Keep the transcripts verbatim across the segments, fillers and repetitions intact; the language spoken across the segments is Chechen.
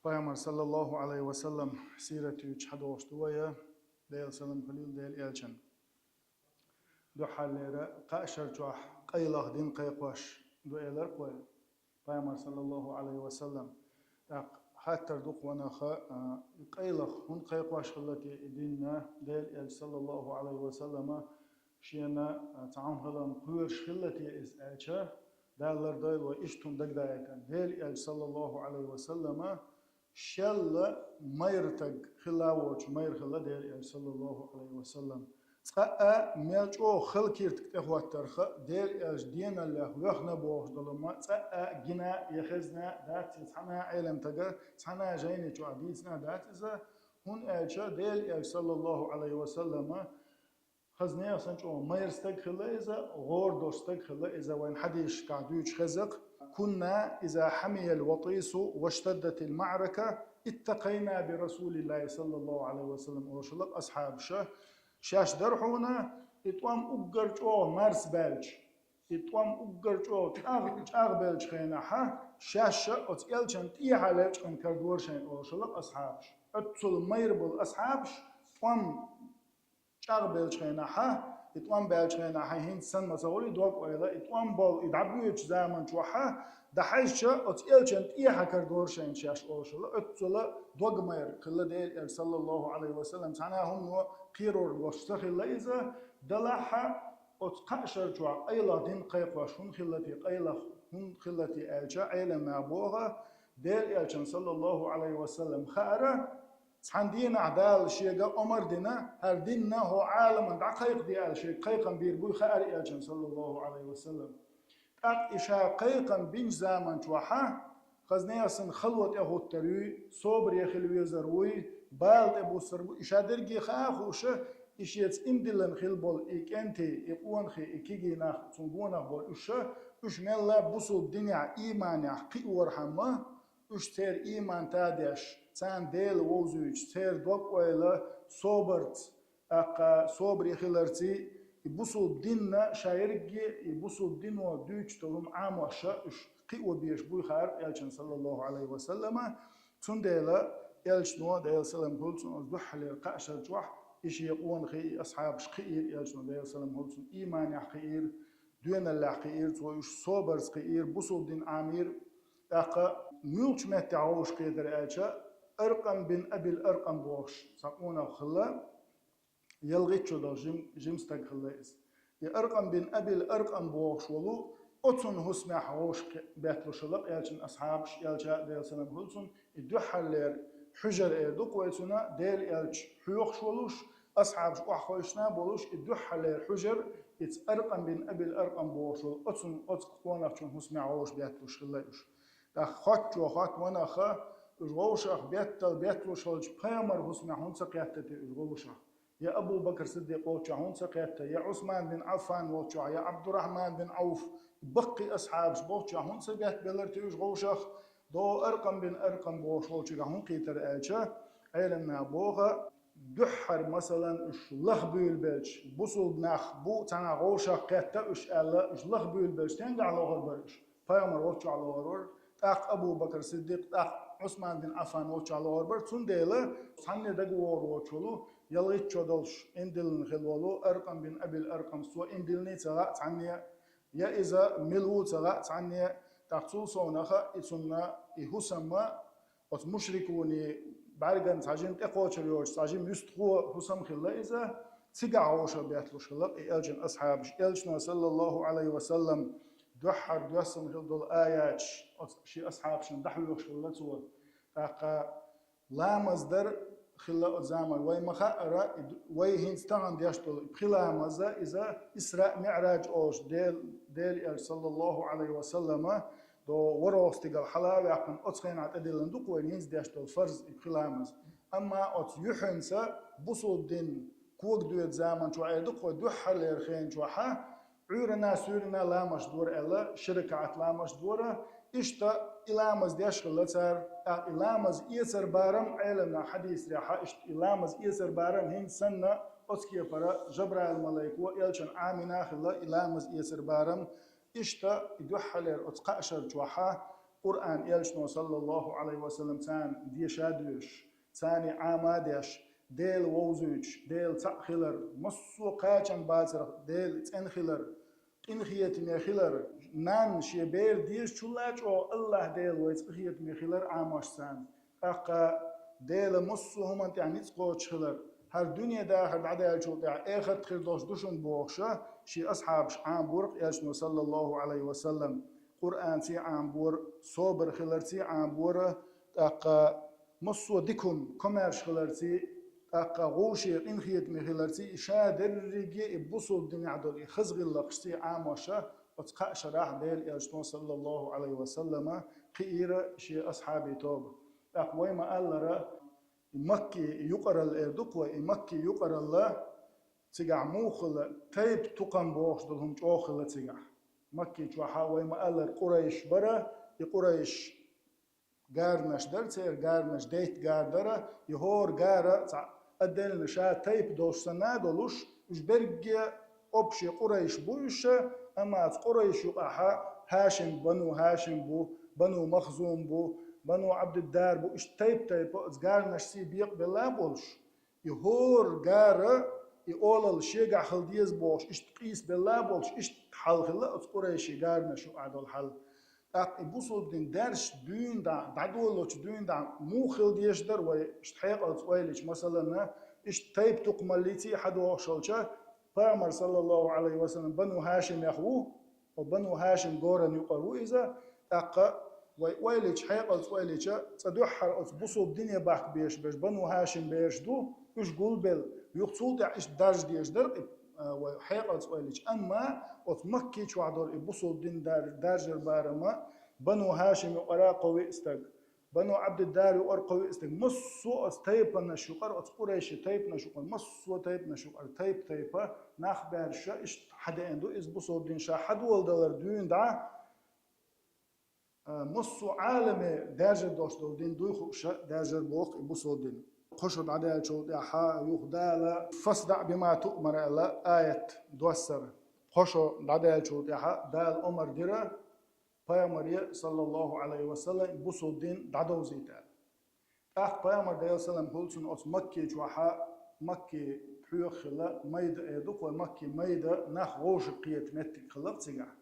Пайхамар, саллаллаху Ӏалайхи ва саллам, сират юьйцуш хьадогӀуш ду вай, Делан салам хуьлийла Делан элчанна. Дуьххьарлера кхаа шера чохь къайлаха дин кхайкхош ду элира-кх вай Пайхамар, саллаллаху Ӏалайхи ва саллам. ТӀаккха хаттар ду-кх вайнаха, а, и къайлаха хӀунда кхайкхош хилла те и дин, Делан элча, саллаллаху Ӏалайхи ва саллама, шена, а, цхьа хӀума хиларна кхоьруш хилла те иза аьлча, Дала лардойла вай, иштта хӀума дагадаийтина. Делан элча, саллаллаху Ӏалайхи ва саллама, шел майра стаг хилла воцуш майра хилла Делан элча, саллаллаху Ӏалайхи ва саллам. Цкъа а мел чӀогӀа хала киртиг тӀехӀоттарх а, Делан элча деналлех воьхна бохуш долу ма цкъа а гина а, я хезна а дац иза цхьана а Ӏеламстага, цхьана а жайни чохь дийцина а дац иза, хӀунда аьлча Делан элча, саллаллаху Ӏалайхи ва саллама, хаза нехан санна чӀогӀа майра стаг хилла иза, гӀора долуш стаг хилла иза, вайн хьадисашкахь дуьйцуш хеза-кх: «كنا إذا حمي الوطيس واشتدت المعركة اتقينا برسول الله صلى الله عليه وسلم», олуш хилла-кх асхьабаша. Шаьш дара хьуна, и тӀом уггар чӀогӀа марсабаьлча, и тӀом уггар чӀогӀа чӀагӀ-, чӀагӀбеллачу хенахьа, шаьш оцу элчанна тӀехьа лечкъина карадора шайна, олуш хилла-кх асхьабаша. Оццул майра болу асхьабаш тӀом чӀагӀбеллачу хенахьа, и тӀом баьллачу хенахьа, хӀинца санна ма ца хуьлу и дог-ойла, и тӀом болу, и дӀабоьдучу заман чохьа, дӀахьаьжча, оцу элчанна тӀехьа карадора шайна шаьш, олуш хилла, оццула догмайра хилла Делан элча, саллаллаху Ӏалайхи ва саллам, цхьана а хӀумано кхерор лош ца хилла иза, делахь а оцу кхаа шера чохь къайлаха дин кхайкхош хӀунда хилла те, къайлаха хӀунда хилла те аьлча, Ӏеламнаха боху, Делан элчанна, саллаллаху Ӏалайхи ва саллам, хаьара, цхьана дийнахь Дала шега омар дина, хӀара дин хӀокху Ӏаламна дӀакхайкхаде аьлла, шега кхайкхам бийр буй хаьара элчанна, саллаллаху Ӏалайхи ва саллам. ТӀаккха и ша кхайкхам бинчу заман чохьа, хаза нехан санна хало тӀехӀуттур юй, собаре хила везар вуй, бала тӀе буссар бу, и ша дерриге хаа а хууш, и шеца иман диллина хилла болу и кӀентий, и къонахий, и кегий нах, цунна гонах болу уьш, уьш мелла бусулба динехь, ийманехь кхиорхьама, уьш церан ийман тадеш, царна Дела вовзуьйтуш, церан дог-ойла собарца, тӀаккха собаре хиларций, и бусулба динна ша ерриге, и бусулба дино дуьйцуш долу хӀума Ӏамош уьш кхио безаш буй хаьара элчанна, саллаллаху Ӏалайхи ва саллама. Цундела элчано, Делан салам хуьлда цунна, оцу дуьххьарлера кхаа шера чохь и шен къонахий, и асхьабаш кхиира элчано, Делан салам хуьлда цунна, ийманехь кхиира, доьналлехь кхиира цо уьш, собарца кхиира, бусулба дин Ӏамийра. ТӀаккха муьлхачу меттехь вовшахкхетара аьлча, Аркъам бин Абил Аркъам бохуш цхьа къонах хилла, ялхитта шо долу жим-, жима стаг хилла иза. И Аркъам бин Абил Аркъам бохуш волу, оцунна хӀусамехь вовшахкхе-, бетталуш хилла-кх элчан асхьабаш, элча, Делан салам хуьлда цунна, и дуьххьарлера хьуьжар эр ду-кх вай цунна, Делан элча хьоьхуш волуш, асхьабаш охьахевшина а болуш, и дуьххьарлера хьуьжар, иза Аркъам бин Абил Аркъам бохуш волу, оцунна, оцу къонахчун хӀусамехь вовшахбетталуш хилла уьш. ТӀаккха хоттачо хотту вайнаха, уьш вовшах беттал бетталуш хилча, пайхамар хӀусамехь хӀунда ца кхетта те уьш вовшах? Я Абу Бакр Сиддикъ волчохь хӀунда ца кхетта, я Ӏусман бин Ӏаффан волчохь, я Ӏабдуррахьман бин Ӏауф, баккхий асхьабаш болчохь хӀунда ца бетта белара те уьш вовшах? Догу Аркъам бин Аркъам бохуш волчуьнгахь хӀунда кхийтара аьлча, Ӏеламнаха боху, дуьххьара, масалан, уьш лаха буьйлабелча, бусулба нах бу цхьанхьа вовшах кхетта уьш аьлла, уьш лаха буьйлабелча, стенгахь лохур бара уьш? Пайхамар волчохь лохур вара, тӀаккха Абу Бакр Сиддикъ, тӀаккха Ӏусман бин Ӏаффан волчохь лохур бара. Цундела цхьанне дагавогӀур воцуш волу, ялхитта шо долуш иман диллина хилла волу Аркъам бин Абил Аркъамс, цо иман диллиний ца хаьа цхьанне, я иза мила ву ца хаьа цхьанне, тӀаккха цул совнаха и цунна и хӀусамма оцу мушрикунийн бӀаьргана цхьа жима тӀекхочур йоцуш, цхьа жима юьстахо хӀусам хилла иза, цигахь вовшах бетталуш хилла и элчан асхьабаш. Элчано, саллаллаху Ӏалайхи ва саллам, дуьххьара доьссина хилла долу аяташ оцу шен асхьабашна дӀахьоьхуш хилла цо. ТӀаккха ламаз дар хилла оцу заман. Вай ма хаъара, и ду-, вай хӀинца тахана деш долу и пхи ламаза, иза Исраъ, МиӀраж олуш Дел-, Делан элча, саллаллаху Ӏалайхи ва саллама, до ворхӀалгӀа стигала хьала а ваьккхина, оцу хенахь тӀедиллина ду-кх вайна хӀинца деш долу фарз и пхи ламаз. Амма оцу юьхьанца бусулба дин когадоьду заман чохь эр ду-кх вай дуьххьарлера хенан чохьа, Ӏуьйранна, суьйранна ламазаш дора аьлла, ши ракаӀат ламазаш дора. Иштта и ламаз деш хилла цара, тӀаккха и ламаз эцар барам, Ӏеламнаха хьадийцарехьа, иштта и ламаз эцар барам хӀинца санна, оцу кепара Жабраил-малайко элчан Ӏамийна хилла и ламаз эцар барам. Иштта и дуьххьарлера оцу кхаа шера чохьа Къуръан элчано, саллаллаху Ӏалайхи ва саллам, царна деша а доьшуш, царна Ӏама а деш, Дела вовзуьйтуш, Дела цхьаъ хилар, массо а кхачам бацарх Дела цӀена хилар, къинхетаме хилар, нанна шен бер дезачул а чӀогӀа АллахӀ Дела вайца къинхетаме хилар Ӏамош царна. ТӀаккха Дела массо а хӀуманна тӀехь ницкъ кхочуш хилар, хӀара дуьне дахар дӀадаьллачул тӀехьа эхарт хир долуш ду шуна бохуша, шен асхьабаш Ӏамабора-кх элчано, саллаллаху Ӏалайхи ва саллам, Къуръанций Ӏамабора, собар хиларций Ӏамабора, тӀаккха массо а дика хӀума, комаьрша хиларций, тӀаккха гӀовше къинхетаме хиларций, и ша дерриге и бусулба динехь долу и хаза гӀиллакхашций Ӏамоша, оцу кхаа шарахь Делан элчано, саллаллаху Ӏалайхи ва саллама, кхиира шен асхьабий тоба. ТӀаккха вай ма-аллара, и Макки юкъаралла эр ду-кх вай, и Макки юкъаралла, цигахь муха хилла, тайп-тукхам бохуш долу хӀума чӀогӀа хилла цигахь. Макки чохьа вай ма-аллара Къурайш бара, и Къурайш гарнаш дара, церан гарнаш дейтта гар дара, и хӀора гара цхьа отдельно ша тайпа долуш санна а долуш, уьш берриге общий Къурайш бу уьш, амма оцу Къурайш юкъахьа ХӀашим, Бану ХӀашим бу, Бану Махзум бу, Бану Ӏабдиддар бу, иштта тайп-тайпа оцу гарнашций бекъабелла а болуш, и хӀора гара, и олалла шегахь хила деза бохуш, иштта къийсабелла а болуш, иштта хьал хилла оцу Къурайши гарнаш юкъахь долу хьал. ТӀаккха и бусулба дин даьржича дуьйна дӀа, дӀадолалучу дуьйна дӀа муха хила дезаш дара вай, иштта хьекъалца ойла йича, масалана, иштта тайп-тукхамаллиций хьадогӀуш хилча, Пайхамар, саллаллаху Ӏалайхи ва саллам, Бану ХӀашимех ву, хӀо Бану ХӀашим горан юкъара ву иза, тӀаккха вай ойла йича, хьекъалца ойла йича, цкъа дуьххьара оцу бусулба дине бахка безаш берш Бану ХӀашим берш ду, уьш гулбелла, юха цул тӀаьхьа иштта даржа дезаш дара-кх и, а, вай хьекъалца ойла йича. Амма оцу Макки чохь долу и бусулба дин дар-, даржар барамма Бану ХӀашим юкъара кхо-виъ стаг, Бану Ӏабдиддар юкъара кхо-виъ стаг, массо а оцу тайпанаш юкъара, оцу Къурайши тайпанаш юкъара, массо а тайпанаш юкъара, тайп-тайпа нах баьржа иштта хьадеана ду иза бусулба дин ша хьадоладалар дуьйна дӀа, а, массо а Ӏаламе даьржар долуш долу дин дуй хууша даьржар боху и бусулба дин. Кхо шо дӀадаьллачул тӀаьхьа юха Дала «Фасдаъ бима туъмар» аьлла аят доссара. Кхо шо дӀадаьллачул тӀаьхьа Дала омар дира Пайхамаре, саллаллаху Ӏалайхи ва саллам, бусулба дин дӀадовзийта аьлла. ТӀаккха Пайхамар, Делан салам хуьлда цунна, оцу Макки чохьа, Макки пхьоьха хилла майда эр ду-кх вай, Макки майда нах вовшах кхета меттиг хилла-кх цигахь,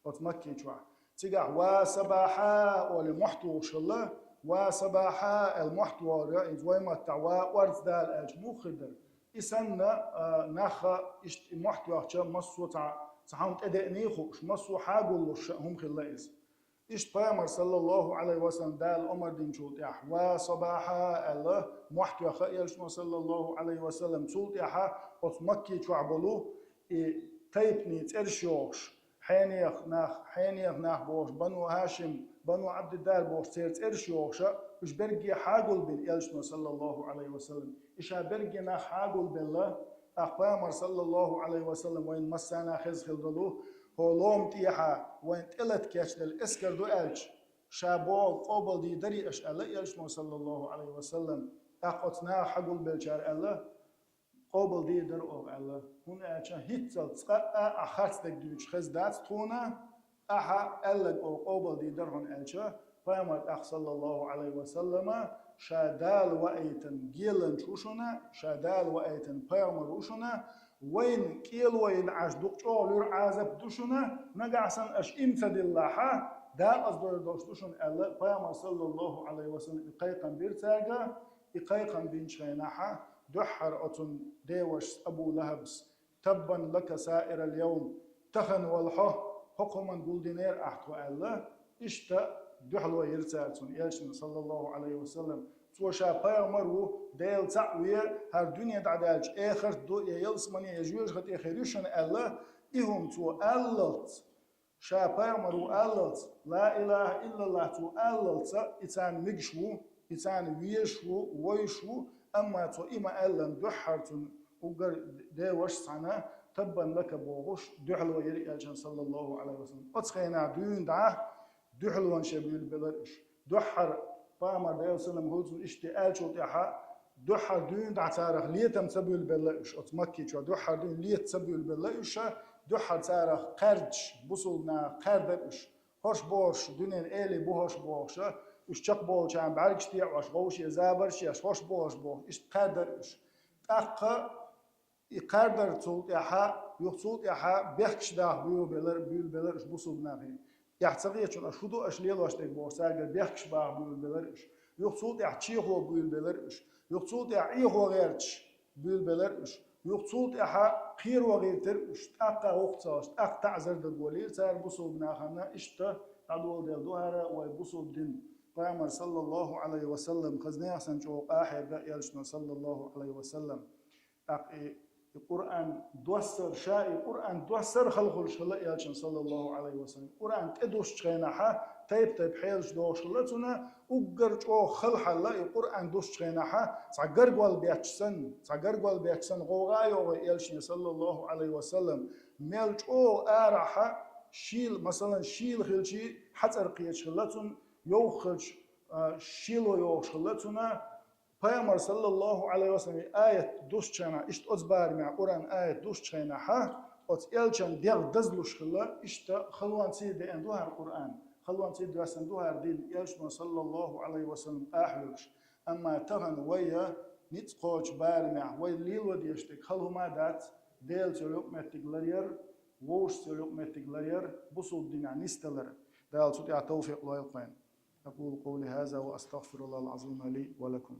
оцу Макки чохь. Цигахь «Ва сабахьа» олий мохь тухуш хилла, «Ва сабахьа» аьлла мохь тухур ю, иза вай маттахь «Ва орца Дала» аьлча муха хир дара? И санна, а, наха иштта и мохь тоьхча, массо а цхьа, цхьа хӀума тӀедеъний хууш, массо а хьагуллуш хӀума хилла иза. Иштта Пайхамар, саллаллаху Ӏалайхи ва саллам, Дала омар динчул тӀаьхьа «Ва сабахьа» аьлла мохь тоьхна элчано, саллаллаху Ӏалайхи ва саллам, цул тӀаьхьа оцу Макки чохь болу и тайпанийн цӀераш йохуш, хьенех нах, хьенех нах бохуш, Бану ХӀашим, Бану Ӏабдиддар бохуш, церан цӀераш йохуша, уьш берриге хьагулбина элчано, саллаллаху Ӏалайхи ва саллам. И ша берриге нах хьагулбелла, тӀаккха Пайхамар, саллаллаху Ӏалайхи ва саллам, вайна массарна а хезна хила долу, хӀокху лома тӀехьа вайна тӀелата кечделла эскар ду аьлча, ша бохург къобалдийр дарий аша аьлла элчано, саллаллаху Ӏалайхи ва саллам. ТӀаккха оцу наха хьагулбеллачара аьлла, къобалдийр дара оха аьлла, хӀунда аьлча хӀинццалц цкъа а ахь харцдерг дуьйцуш хезна дац тхуна, ахьа аьлларг оха къобалдийр дара хьуна аьлча, Пайхамар тӀаккха, саллаллаху Ӏалайхи ва саллама, ша Дала ваийтина геланча ву шуна, ша Дала ваийтина пайхамар ву шуна, вайна кӀело йина Ӏаш дукха чӀогӀа луьра Ӏазап ду шуна, нагахь санна аша иман ца диллахьа, декъаза дойр долуш ду шуна аьлла, Пайхамар, саллаллаху Ӏалайхи ва саллам, и кхайкхам бира цаьрга, и кхайкхам бинчу хенахьа, дуьххьара оцунна девашас Абу ЛахӀабс: «Таббан лака саирал явм», тахана вала хьо, хӀокху хӀуманна гулдинера ахь тхо аьлла, иштта дуьхьало йира цара цунна, элчанна, саллаллаху Ӏалайхи ва саллам. Цо ша пайхамар ву, Дела цхьаъ ве, хӀара дуьне дӀадаьлча эхарт ду, я ялсамане, я жоьжахате хир ю шуна аьлла, и хӀума цо аллалц, ша пайхамар ву аллалц, ла илаха иллаллах цо аллалца, и царна мегаш ву, и царна везаш ву, вовзаш ву, амма цо и ма-аьллинна дуьххьара цунна уггар девашас цхьаьна «Таббан лака» бохуш, дуьхьало йира элчанна, саллаллаху Ӏалайхи ва саллам. Оцу хенахь дуьйна дӀа дуьхьалонаш буьйлабеллера уьш. Дуьххьара пайхамар, Делан салам хуьлда цунна, иштта аьллачул тӀаьхьа, дуьххьара дуьйна дӀа царах летам ца буьйлабелла уьш, оцу Макки чохь дуьххьара дуьйна лета ца буьйлабелла уьш, дуьххьара царах кхаьрдаш, бусулба нахах кхаьрдара уьш. хӀорш бохуш, дуьненан элий бу хӀорш бохуш, уьш чекхболчарна бӀаьргаш теӀош, вовше забарш еш, хӀорш бохуш бохуш, иштта кхаьрдар уьш. ТӀаккха и кхаьрдар цул тӀаьхьа, юха цул тӀаьхьа бехкаш даха буьйлабелар, буьйлабелар уьш бусулба нахе. Эхь ца хетачунна, аш хӀун ду, аш лелош дерг бохуш, цаьргара бехкаш баха буьйлабелар уьш. Юха цул тӀаьхьа чехо буьйлабелар уьш. Юха цул тӀаьхьа Ӏехо гӀерташ буьйлабелар уьш. Юха цул тӀаьхьа кхеро гӀиртира уьш, тӀаккха гӀуллакх ца ош, тӀаккха таӀзар дан долийра цара бусулба нахана, иштта дӀадоладелла ду хӀара вай бусулба дин. Пайхамар, саллаллаху Ӏалайхи ва саллам, хаза нехан санна чӀогӀа къахьега элчано, саллаллаху Ӏалайхи ва саллам. ТӀаккха и, и Къуръан доссар, ша и Къуръан доссар хала хуьлуш хилла элчан, саллаллаху Ӏалайхи ва саллам. Къуръан тӀедуссучу хенахьа, тайп-тайп хьелаш дохуш хилла цунна, уггар чӀогӀа хала хьалла и Къуръан дуссучу хенахьа, цхьа гаргол бетташ санна, цхьа гаргол бетташ санна, гӀовгӀа а йогӀу элчане, саллаллаху Ӏалайхи ва саллам. Мел чӀогӀа арахьа шийла, масалан, шийла хилчий хьацӀара кхеташ хилла цунна, йовха хилча, а, шело йогӀуш хилла цунна, Пайхамар, саллаллаху Ӏалайхи ва саллам, и аят дуссучу хенахь, иштта оцу барамехь Къуръан аят дуссучу хенахьа, оцу элчан дегӀ дазлуш хилла, иштта халонций деана ду хӀара Къуръан, халонций доьссина ду хӀара дин, элчано, саллаллаху Ӏалайхи ва саллам, къахьоьгуш. Амма тахана вай я ницкъ кхочу барамехь, вай лело дезаш дерг хала хӀума а дац, Делаца йолу юкъаметтиг ларъяр, вовшашца йолу юкъаметтиг ларъяр, бусулба динехь нисдалар. Дала цу тӀехь тавфикъ лойла вайна. أقول قولي هذا وأستغفر الله العظيم لي ولكم.